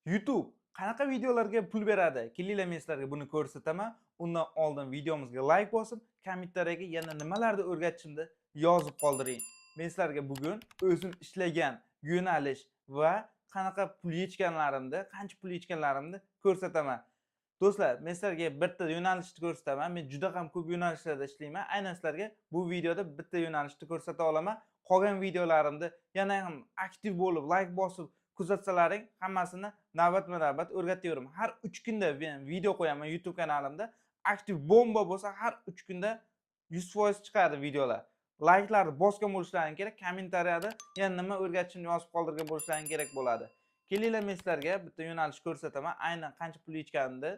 YouTube qanaqa videolarga pul beradi? Kelinglar, men sizlarga buni ko'rsataman. Undan oldin videomizga like bosib, kommentariyaga yana nimalarni o'rgatishimni yozib qoldiring. Men sizlarga bugun o'zim ishlagan yo'nalish va qanaqa pul yechganlarimni, qancha pul yechganlarimni ko'rsataman. Do'stlar, men sizlarga bitta yo'nalishni ko'rsataman. Men juda ham ko'p yo'nalishlarda ishlayman. Aynan sizlarga bu videoda bitta yo'nalishni ko'rsata olaman. Qolgan videolarimda yana ham aktiv bo'lib, like bosib kuzatsalaring, hammasini navbatma-navbat o'rgataveraman. Har 3 kunda men video qo'yaman YouTube kanalimda. Aktiv bomba bo'lsa, har 3 kunda 100% chiqadi videolar. Likelarni bosgan bo'lishlaring kerak, kommentariyada yana nima o'rgatishimni yozib qoldirgan bo'lishlaring kerak bo'ladi. Kelinglar, men sizlarga bitta yo'nalish ko'rsataman, aynan qancha pul yechganimni.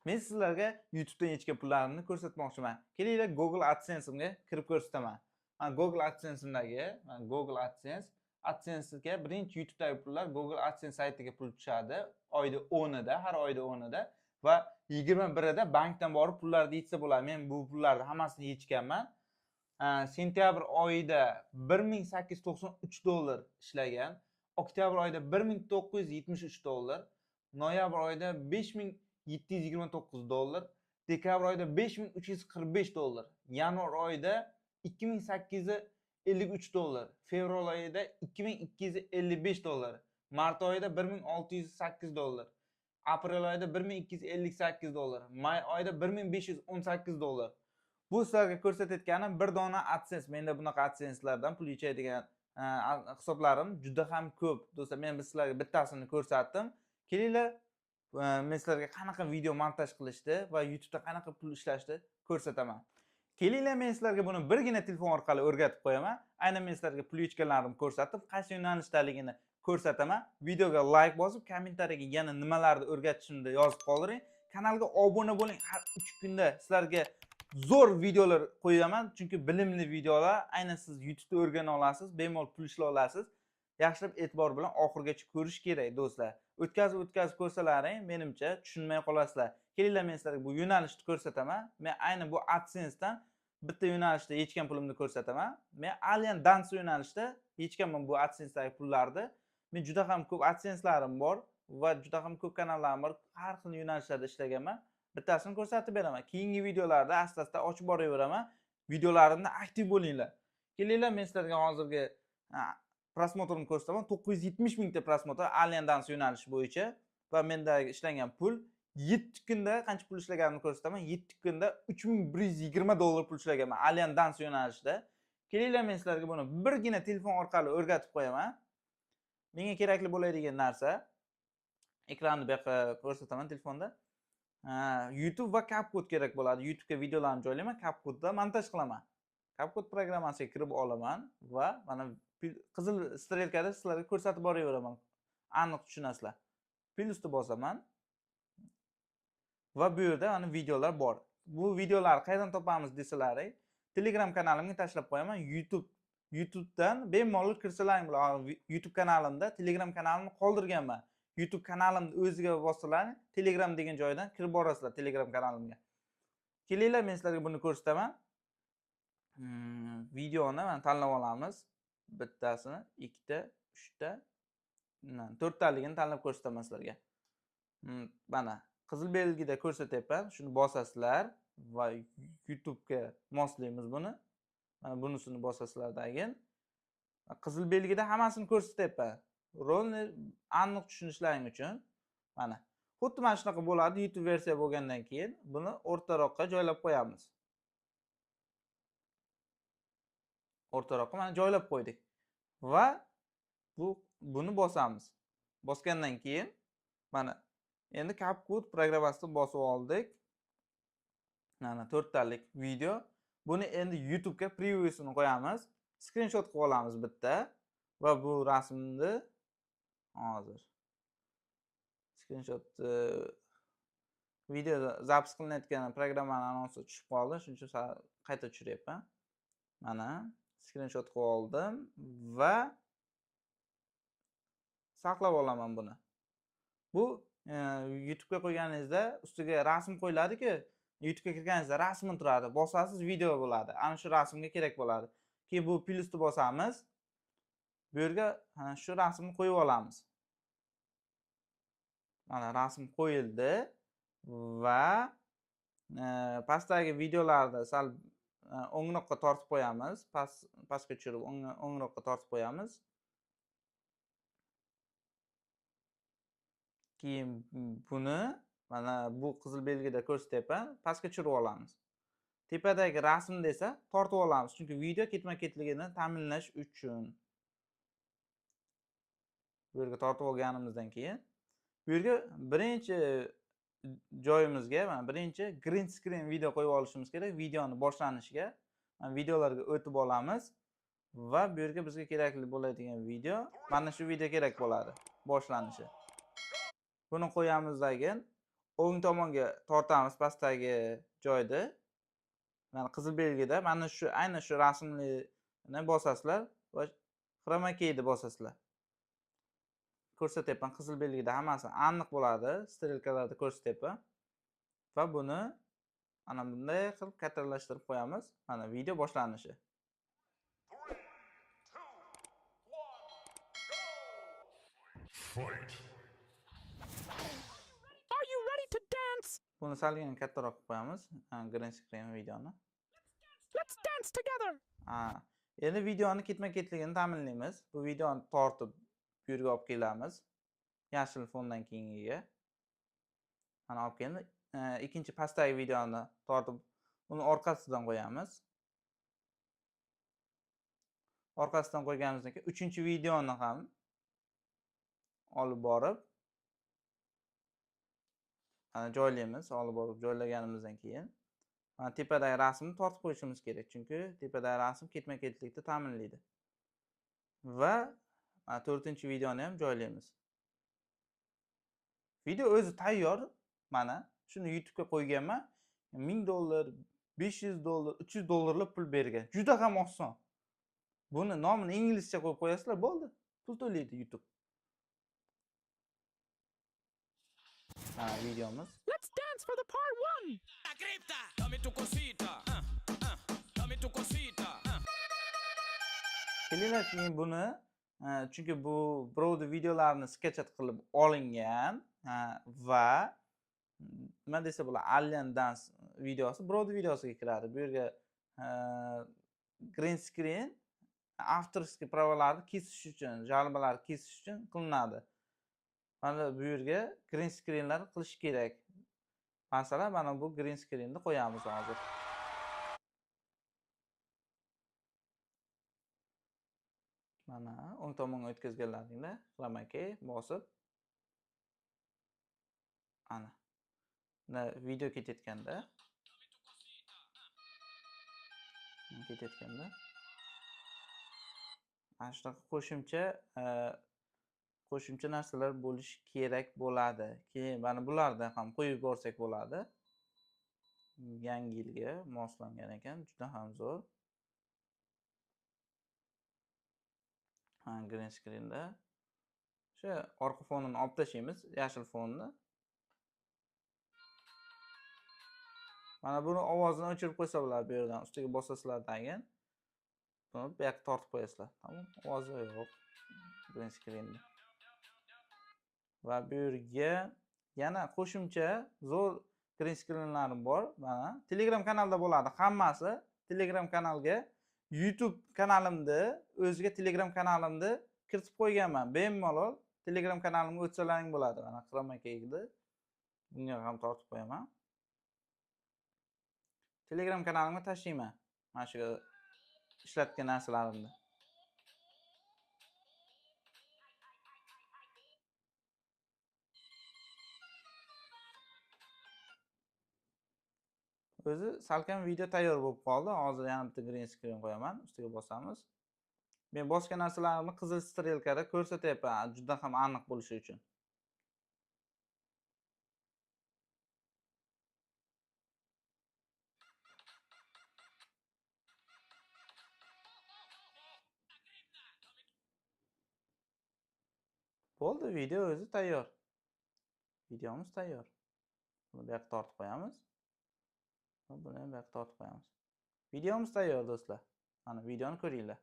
Men sizlarga YouTubedan yechgan pullarimni ko'rsatmoqchiman. Kelinglar, Google AdSense'imga kirib ko'rsataman. Mana Google AdSense'imdagi, mana Google AdSense, AdSense'ga birinchi YouTube'dagi pullar Google AdSense saytiga pul tushadi. Oyda 10ida, har oyda 10ida va 21ida bankdan borib pullarni yechsa bo'ladi. Men bu pullarni hammasini yechganman. Sentyabr oyida 1893 dollar ishlagan, oktyabr oyida 1973 dollar, noyabr oyida 5729 dollar, dekabr oyida 5345 dollar, yanvar oyida 2853 dollar, fevral oyida 2255 dollar, mart oyida 1608 dollar, aprel oyida 1258 dollar, may oyida 1518 dollar. Bu sizlarga ko'rsatayotganim bir dona AdSense. Menda bunaqa AdSense'lardan pul yechadigan hisoblarim juda ham ko'p. Do'stlar, men sizlarga bittasini ko'rsatdim. Kelinglar, men sizlarga qanaqa video montaj qilishni va YouTube'da qanaqa pul ishlashni ko'rsataman. Kelinglar, men sizlarga buni birgina telefon orqali o'rgatib qo'yaman. Aynan men sizlarga pul yechganlarimni ko'rsatib, qaysi yo'nalishdaligini ko'rsataman. Videoga like bosib, kommentariyaga yana nimalarni o'rgatishimni yozib qoldiring. Kanalga obuna bo'ling. Har 3 kunda sizlarga zo'r videolar qo'yaman, chunki bilimli videolar, aynan siz YouTube'da o'rgana olasiz, bemalol pul ishlay olasiz. Yaxshilab e'tibor bilan oxirigacha ko'rish kerak, do'stlar. O'tkazib-o'tkazib ko'rsalaring, menimcha tushunmay qolasizlar. Kelinglar, men sizlarga bu yo'nalishni ko'rsataman. Men aynan bu AdSense'dan bitta yo'nalishda yechgan pulimni ko'rsataman. Men Alien Dance yo'nalishda yechganman bu AdSense'dagi pullarni. Men juda ham ko'p AdSense'larim bor va juda ham ko'p kanallarim bor. Har xil yo'nalishlarda ishlaganman. Bittasini ko'rsatib beraman. Keyingi videolarda asta-asta ochib boraveraman. Videolarimda aktiv bo'linglar. Kelinglar, men sizlarga hozirgi просмотр imni ko'rsataman. 970 mingta просмотр Alien Dance yo'nalishi bo'yicha va mendagi ishlangan pul 7 kunda qancha pul ishlaganimni ko'rsataman. 7 kunda 3120 dollar pul ishlaganman Alien Dance yo'nalishida. Kelinglar, men sizlarga buni birgina telefon orqali o'rgatib qo'yaman. Menga kerakli bo'ladigan narsa ekranni bu yoqqa ko'rsataman telefonda. YouTube va CapCut kerak bo'ladi. YouTube'ga videolarni joylayman, CapCut'da montaj qilaman. CapCut programmasiga kirib olaman va mana qizil strelkada sizlarga ko'rsatib boraveraman. Aniq tushunasizlar. Plyusni bosaman. Va bu yerda mana videolar bor. Bu videolarni qayerdan topamiz desalaring, Telegram kanalimga tashlab qo'yaman. YouTube'dan bemalol kirsalaring bo'ladi. YouTube kanalimda Telegram kanalimni qoldirganman. YouTube kanalimni o'ziga bossalaring, Telegram degan joydan kirib borasizlar Telegram kanalimga. Kelinglar, men sizlarga buni ko'rsataman. Videoni mana tanlab olamiz. Bittasini, ikkita, uchta, to'rttaligini tanlab ko'rsataman sizlarga. Mana qizil belgida ko'rsatyapman. Shuni bosasizlar va YouTube'ga moslaymiz buni. Mana bunisini bosasizlar dagin. Qizil belgida hammasini ko'rsatyapman. Rolni aniq tushunishlaring uchun mana xuddi mana shunaqa bo'ladi. YouTube versiya bo'lgandan keyin buni o'rtaroqqa joylab qo'yamiz. O'rtaroqqa mana joylab qo'ydik va buni bosamiz. Bosgandan keyin mana endi CapCut programmasini bosib oldik. Mana to'rttalik video. Buni endi YouTube'ga previewsini qo'yamiz. Screenshot qilib olamiz bitta va bu rasmni hozir screenshot video zapis qilinayotgan programmani anonsi tushib qoldi. Shuning uchun qayta tushiryapman. Mana screenshot qilib oldim va saqlab olaman buni. Bu YouTube'ga qo'yganingizda ustiga rasm qo'yiladi-ku, YouTube'ga kirganingizda rasmi turadi, bosasiz video bo'ladi. Ana shu rasmga kerak bo'ladi. Keyin bu plyusni bosamiz. Bu yerga shu rasmni qo'yib olamiz. Mana rasm qo'yildi va pastdagi videolarni sal o'ngroqqa tortib qo'yamiz. Pastga tushirib o'ngroqqa tortib qo'yamiz. Keyin buni mana bu qizil belgida ko'rsatyapman, pastga tushirib olamiz. Tepadagi rasmni esa tortib olamiz, chunki video ketma-ketligini ta'minlash uchun. Bu yerga tortib olganimizdan keyin bu yerga birinchi joyimizga mana birinchi green screen video qo'yib olishimiz kerak. Videoni boshlanishiga mana videolarga o'tib olamiz va bu yerga bizga kerakli bo'ladigan video mana shu video kerak bo'ladi boshlanishi. Buni qo'yamizdan keyin o'ng tomonga tortamiz pastdagi joyda. Mana qizil belgida mana shu aynan shu rasmni bosasizlar va chroma keyni bosasizlar. Ko'rsatyapman, qizil belgida hammasi aniq bo'ladi, strelkalarda ko'rsatyapman. Va buni ana bunday qilib kattalashtirib qo'yamiz. Mana video boshlanishi. 3, 2, 1, go! Fight. Are you ready to dance? Buni salgina kattaroq qilib qo'yamiz, green screen videoni. Let's dance together. Endi videoni ketma-ketligini ta'minlaymiz. Bu videoni tortib bu yerga olib kelamiz. Yashil fondan keyingiga. Mana olib keldi. Ikkinchi pastdagi videoni tortib uni orqasidan qo'yamiz. Orqasidan qo'yganimizdan keyin uchinchi videoni ham olib borib mana joylaymiz. Olib borib joylaganimizdan keyin mana tepadagi rasmni tortib qo'yishimiz kerak, chunki tepadagi rasm ketma-ketlikni ta'minlaydi. Va mana to'rtinchi videoni ham joylaymiz. Video o'zi tayyor. Mana shuni YouTube'ga qo'yganman. 1000 dollar, 500 dollar, 300 dollarlab pul bergan. Juda ham oson. Buni nomini inglizcha qo'yib qo'yasizlar, bo'ldi. Pul to'laydi YouTube. Ha, videomiz. Let's dance for the part 1. Dame tu cosita, dame tu cosita. Kelinglar keyin buni, chunki bu birovni videolarini sketchat qilib olingan, va nima desa bo'ladi, Alien Dance videosi birovni videosiga kiradi. Bu yerga green screen avtorskiy pravalarni kesish uchun, jalbalarni kesish uchun qilinadi. Mana bu yerga green screenlar qilish kerak. Masalan, mana bu green screenni qo'yamiz hozir. Mana o'ng tomonga o'tkazganlaringda chroma key bosib ana video ketayotganda ana shunaqa qo'shimcha narsalar bo'lishi kerak bo'ladi. Keyin mana bularni ham qo'yib borsak bo'ladi. Yangi yilga moslangan ekan, juda ham zo'r. Ha, green screenda o'sha orqa fonini olib tashlaymiz, yashil fonni. Mana buni ovozini o'chirib qo'ysa bo'ladi bu yerdan, ustiga bosasizlar tagin. Buni bu yoqqa tortib qo'yasizlar. Tamom, ovozi yo'q green screenda. Va bu yerga yana qo'shimcha zo'r green screenlarim bor. Mana Telegram kanalda bo'ladi hammasi. Telegram kanalga YouTube kanalimni o'ziga Telegram kanalimni kiritib qo'yganman. Bemalol Telegram kanalimga o'tsalaring bo'ladi. Mana chroma keyni bunga ham tortib qo'yaman. Telegram kanalimga tashlayman mana shu ishlatgan narsalarimni. O'zi salkam video tayyor bo'lib qoldi. Hozir yana bitta green screen qo'yaman, ustiga bosamiz. Men bosgan narsalarimni qizil strelkada ko'rsatyapman, juda ham aniq bo'lishi uchun. Bo'ldi, video o'zi tayyor. Videomiz tayyor. Buni bu yoqqa tortib qo'yamiz. Va buni ham bu yoqqa tortib qo'yamiz. Videomiz tayyor do'stlar. Mana videoni ko'ringlar.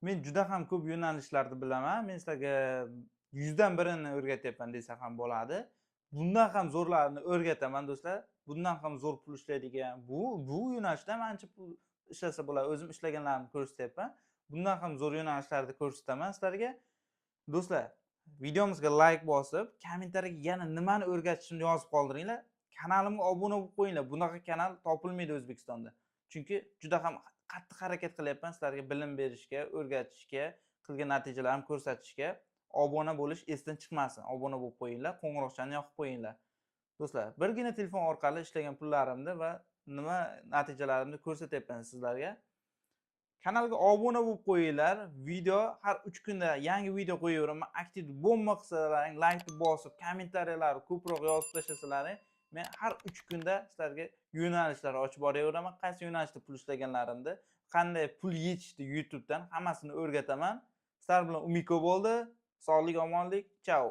Men juda ham ko'p yo'nalishlarni bilaman. Men sizlarga 100dan birini o'rgatyapman desa ham bo'ladi. Bundan ham zo'rlarini o'rgataman, do'stlar. Bundan ham zo'r pul ishlaydigan bu yo'nalishda ham ancha pul ishlasa bo'ladi. O'zim ishlaganlarimni ko'rsatyapman. Bundan ham zo'r yo'nalishlarni ko'rsataman sizlarga. Do'stlar, videomizga layk bosib, kommentariyaga yana nimani o'rgatishimni yozib qoldiringlar. Kanalimga obuna bo'lib qo'yinglar. Bunaqa kanal topilmaydi O'zbekistonda. Chunki juda ham qattiq harakat qilyapman sizlarga bilim berishga, o'rgatishga, qilgan natijalarimni ko'rsatishga. Obuna bo'lish esdan chiqmasin. Obuna bo'lib qo'yinglar, qo'ng'iroqchani yoqib qo'yinglar. Do'stlar, birgina telefon orqali ishlagan pullarimni va nima natijalarimni ko'rsatyapman sizlarga. Kanalga obuna bo'lib qo'yinglar. Video har 3 kunda yangi video qo'yaveraman. Aktiv bomba qilsalaring, laykni bosib, kommentariyalarni ko'proq yozib tashlasalaring, men har 3 kunda sizlarga yo'nalishlar ochib boraveraman. Qaysi yo'nalishda pul ishlaganlarimni, qanday pul yechishni YouTubedan hammasini o'rgataman. Sizlar bilan Umiko bo'ldi. Sog'lik, omonlik. Chao.